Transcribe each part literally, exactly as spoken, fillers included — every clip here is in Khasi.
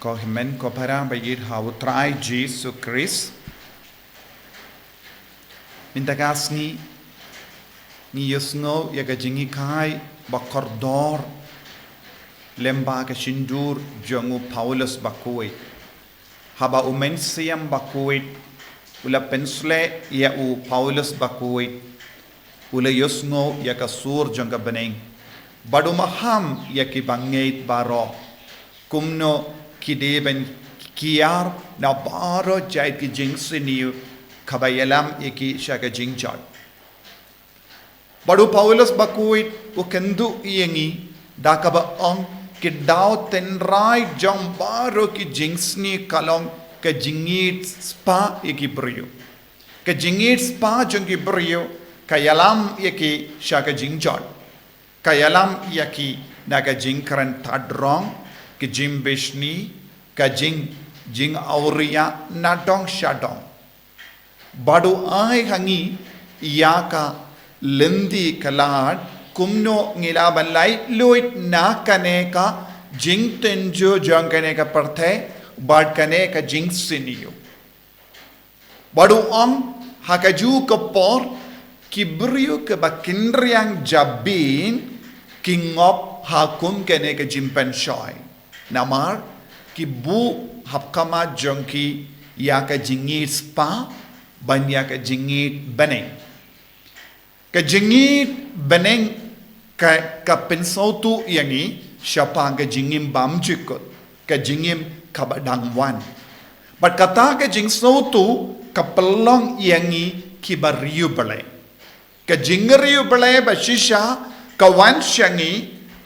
Ko hynmen ko para ba ïeit ha u Trai Jisu Khrist. Mynta ka sngi ngi ïohsngew ïa ka jinghikai ba kordor lem bad ka shyntur jong u Paulus bakhuid. Haba u Mynsiem Bakhuid u la pynsleh ïa u Paulus bakhuid, u la ïohsngew ïa ka sur jong ka bneng bad u maham ïa ki bangeit baroh kumno ki dei ban kiar na baroh jait ki jingsniew kaba ïalam ïa ki sha ka jingjot. Bad u Paulus bakhuid u kynduh ïa ngi da kaba ong, ki daw tynrai jong baroh ki jingsniew ka long ka jingïeit spah ïa ki briew. Ka jingïeit spah jong ki briew ka ïalam ïa ki sha ka jingjot. Ka ïalam ïa ki na ka jingkren tad rong, ka jingbishni, ka jing, jingawria na dong sha dong. Bad u ai ha ngi ïa ka lynti ka lad kumno ngi lah ban laitluid na kane ka jingtynjuh jong kane ka pyrthei bad kane ka jingsniew. Bad u ong, ha kajuh ka por ki briew kiba kynriang jabieng ki ngop ha kum kane ka jingpynshoi. Namar ki buh hapdeng jong ki ïa ka jingïeit spah ban ïa ka jingïeit bneng. Ka jingïeit bneng ka, ka pynsngewthuh ïa ngi shaphang ka jingim bymjukut, ka jingim kaba dang wan. Bad kata ka jingsngewthuh ka pynlong ïa ngi kiba riewblei. Ka jingriewblei ba shisha ka wan sha ngi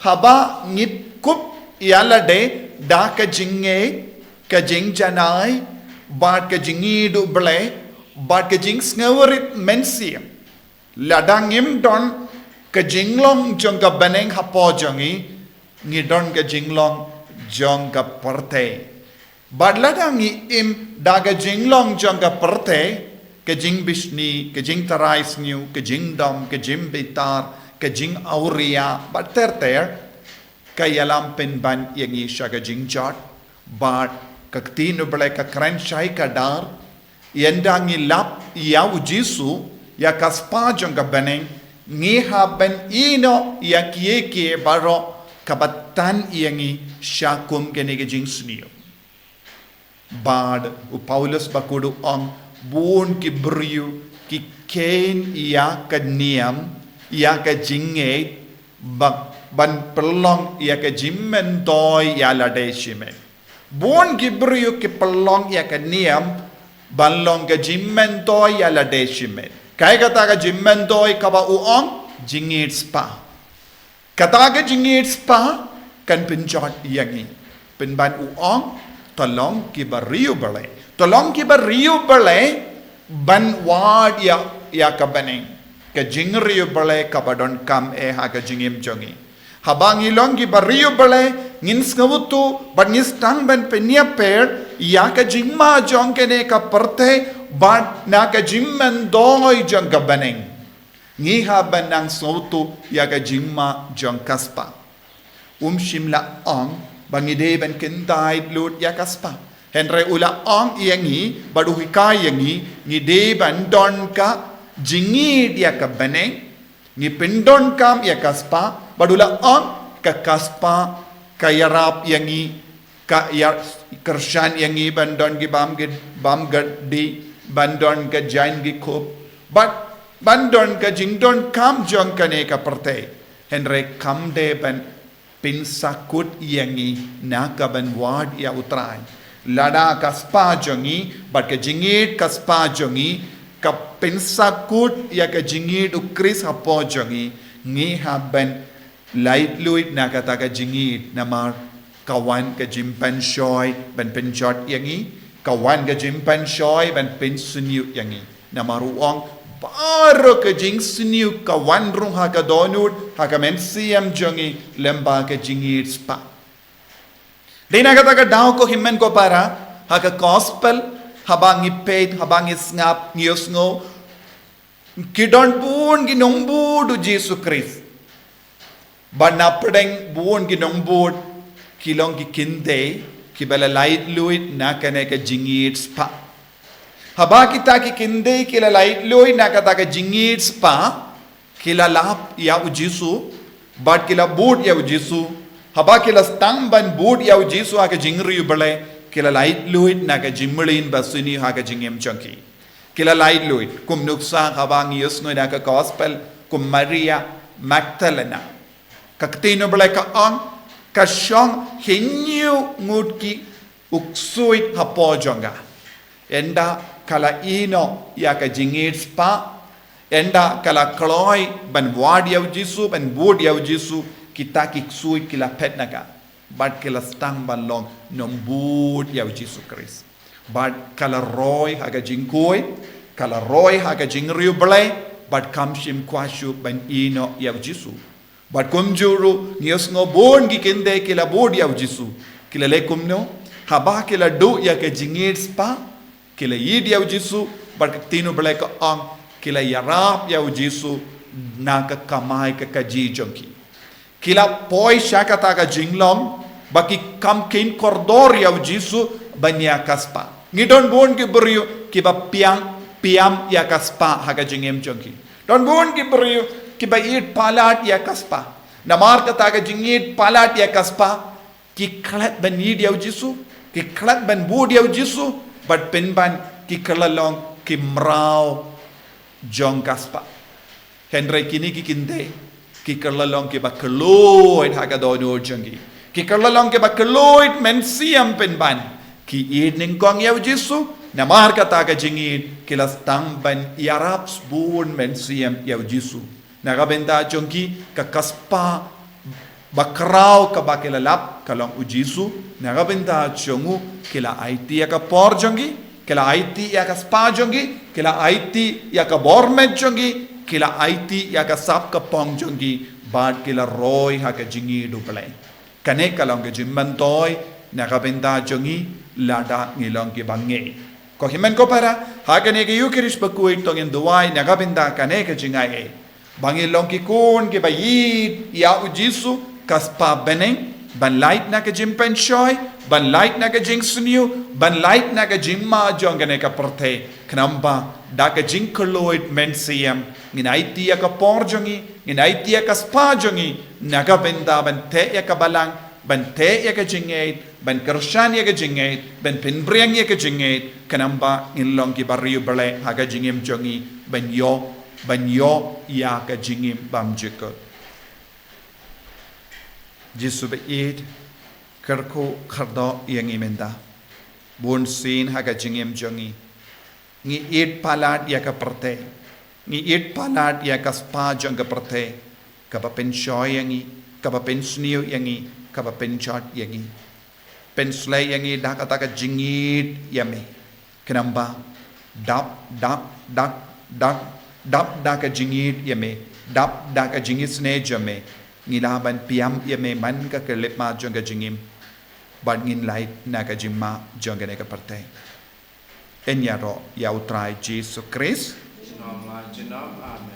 haba ngi kup ïa lade da ka jingngeit, ka jingjanai bad ka jingïeit u Blei bad ka jingsngewrit mynsiem. Lada ngim don ka jinglong jong ka bneng hapoh jong ngi, ngi don ka jinglong jong ka pyrthei. Bad lada ngi im da ka jinglong jong ka pyrthei, ka jingbishni, ka jingtharai sniew, ka jingdom, ka jingbitar, ka jingawria bad ter ter, ka ïalam pynban ïa ngi sha ka jingjot. Bad ka ktien u Blei ka kren shai ka dar, ynda ngi lap ïa u Jisu ïa ka spah jong ka bneng, ngi hap ban ïehnoh ïa kiei kiei baroh kaba tan ïa ngi sha kum kane ka jingsniew. Bad u Paulus bakhuid u ong, bun ki briew ki kheiñ ïa ka niam, ïa ka jingngeit, ba, ban pynlong ïa ka jingmyntoi ïa lade shimet. Bun ki briew ki pynlong ïa ka niam ban long ka jingmyntoi ïa lade shimet. Kaei kata ka jingmyntoi kaba u ong? Jingïeit spah. Kata ka jingïeit spah kan pynjot ïa ngi. Pynban u ong, to long kiba riewblei. To long kiba riewblei ban wad ïa, ïa ka bneng. Ka jingriewblei kaba donkam eh ha ka jingim jong ngi. Haba ngi long kiba riewblei, ngin sngewthuh bad ngi sdang ban pynïapher ïa ka jingma jong kane ka pyrthei bad na ka jingmyntoi jong ka bneng. Ngi hap ban nang sngewthuh ïa ka jingma jong ka spah. Um shym la ong ba ngi dei ban kyntait lut ïa ka spah. Hynrei u la ong ïa ngi bad u hikai ïa ngi, ngi dei ban don ka jingïeit ïa ka bneng. Ngi pyndonkam ïa ka spah, bad u la ong, ka, ka spah ka ïarap ïa ngi, ka ïa, kyrshan ïa ngi ban don ki bam ki, bam ka dih, ban don ka jaiñ ki khup, bad ban don ka jingdonkam jong kane ka pyrthei. Hynrei kam dei ban pynsakut ïa ngi na ka ban wad ïa u Trai. Lada ka spah jong ngi bad ka jingïeit ka spah jong ngi ka pynsakut ïa ka jingïeit u Khrist hapoh jong ngi, ngi hap ban laitluid na kata ka jingïeit, namar ka wan ka jingpynshoi ban pynjot ïa ngi, ka wan ka jingpynshoi ban pynsniew ïa ngi. Namar u ong, baroh ka jingsniew ka wan rung ha ka dohnud, ha ka mynsiem jong ngi, lem bad ka jingïeit spah. Dei na kata ka daw ko hynmen ko para, ha ka gospel, haba ngi peit, haba ngi sngap, ngi ïohsngew, ki don bun ki nongbud u Jisu Khrist. Bad na pdeng bun ki nongbud ki long ki kynthei, kiba la laitluid na kane ka jingïeit spah. Haba kita ki kyndei ki la laitluid na kata ka jingïeit spah, ki la lap ïa u Jisu, bad ki la bud ïa u Jisu. Haba ki la sdang ban bud ïa u Jisu ha ka jingriewblei, ki la laitluid na ka jingmlien basniew ha ka jingim jong ki. Ki la laitluid, kum nuksa haba ngi ïohsngew na ka gospel, kum Maria Magdalena. Ka ktien u Blei ka ong, ka shong hynñiew ngut ki u ksuid hapoh jong ka. Ynda ka la ïehnoh ïa ka jingïeit spah, ynda ka la kloi ban wad ïa u Jisu, ban bud ïa u Jisu, kita ki ksuid ki la phet na ka. Bad ki la sdang ban long nongbud ïa u Jisu Khrist. Bad ka la roi ha ka jingkhuid, ka la roi ha ka jingriewblei, bad kam shym kwah shuh ban ïehnoh ïa u Jisu. Bad kumjuh ruh, ngi ïohsngew bun ki kyndei ki la bud ïa u Jisu. Ki la leh kumno, haba ki la duh ïa ka jingïeit spah, ki la ïeit ïa u Jisu, bad ka ktien u Blei ka ong, ki la ïarap ïa u Jisu, na ka kamai ka kajih jong ki. Ki la poi sha kata ka jinglong, ba ki kam kheiñ kordor ïa u Jisu, ban ïa ka spah. Ngi don bun ki briew, kiba piang, piam ïa ka spah ha ka jingim jong ki. Don bun ki briew, kiba ïeit palat ïa ka spah. Namar kata ka jingïeit palat ïa ka spah, ki klet ban ïeit ïa u Jisu, ki klet ban bud ïa u Jisu, bad pynban ki kylla long ki mraw jong ka spah. Hynrei kine ki kyndei, ki kylla long kiba kylluid ha ka dohnud jong ki. Ki kylla long kiba kylluid mynsiem pynban. Ki ïeit nyngkong ïa u Jisu, namar kata ka jingïeit, ki la sdang ban ïarap bun mynsiem ïa u Jisu. Na ka bynta jong ki, ka, ka spah bakhraw kaba ki la lap, ka long u Jisu, na ka bynta jong u, ki la aiti ïa ka por jong ki, ki la aiti ïa ka spah jong ki, ki la aiti ïa ka bor met jong ki, ki la aiti ïa ka sap ka pong jong ki, bad ki la roi ha ka jingïeit u Blei. Kane ka long ka jingmyntoi, na ka bynta jong ngi, lada ngi long kiba ngeit. Ko hynmen ko para, ha kane ka Eukharist bakhuid to ngin duwai, na ka bynta kane ka jingaiei. Ba ngin long ki khun kiba ïeit ïa u Jisu, ka spah bneng, ban lait na ka jingpynshoi, ban lait na ka jingsniew, ban lait na ka jingma jong kane ka pyrthei. Khnang ba, da ka jingkylluid mynsiem, ngin aiti ïa ka por jong ngi, ngin aiti ïa ka spah jong ngi, na ka bynta ban teh ïa ka balang, ban teh ïa ka jingngeit, ban kyrshan ïa ka jingngeit, ban pynpriang ïa ka jingngeit, khnang ba ngin long kiba riewblei ha ka jingim jong ngi, ban ïoh, ban ïoh ïa ka jingim bymjukut. Jisu ba ïeit, kyrkhu kyrdoh ïa ngi mynta. Bunsien ha ka jingim jong ngi, ngi ïeit palat ïa ka pyrthei. Ngi ïeit palat ïa ka spah jong ka pyrthei. Kaba pynshoi ïa ngi, kaba pynsniew ïa ngi, kaba pynjot ïa ngi. Pynshlei ïa ngi da kata ka jingïeit ïa me. Khnang ba, dap, dap, dap, dap, dap da ka jingïeit ïa me. Dap da ka jingisynei jong me. Ngi lah ban piam ïa me man ka khyllipmat jong ka jingim. Bad ngin lait na ka jingma jong kane ka pyrthei. Yn ïaroh ïa u Trai Jisu Khrist. Junom la junom. Amen.